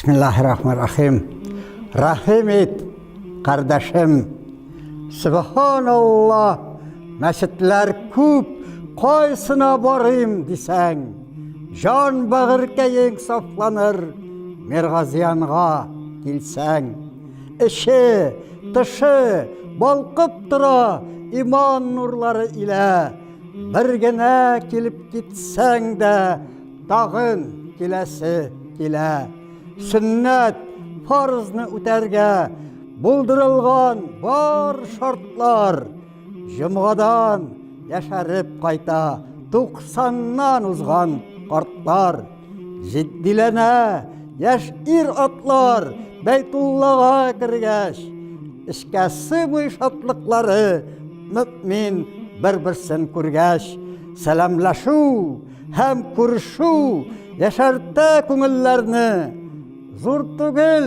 Бисмиллаһир-рахманир-рахим. Рәхим ит, кардәшем. Субханаллаһ, мәчетләр күп, кайсына барыйм дисәң, җан бәгырькәең сафланыр, Миргазиянга килсәң. Эче, тышы балкып тора иман нурлары илә. Бер генә килеп китсәң дә, Тагын киләсе килә. Сөннәт, фарызны үтәргә булдырылган бар шартлар. Җомгадан яшәреп кайта туксаннан узган картлар. Җитдиләнә яшь ир-атлар Бәйтуллага кергәч. Эчкә сыймый шатлыклары мөэмин бер-берсен күргәч. Сәламләшү һәм күрешү яшәртә күңелләрне. Зур түгел,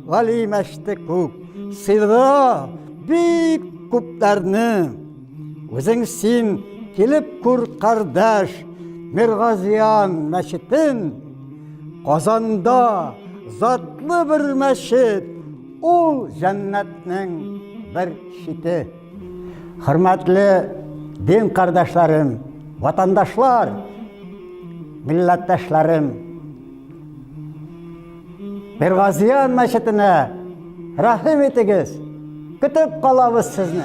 Гали мәчете күк, сыйдыра бик күпләрне. Үзең син килеп күр, кардәш, Миргазиян мәчетен. Казанда затлы бер мәчет, ул җәннәтнең бер чите. Хөрмәтле дин кардәшләрем, ватандашлар, милләттәшләрем, Миргазиян мәчетенә рәхим итегез. Көтеп калабыз сезне.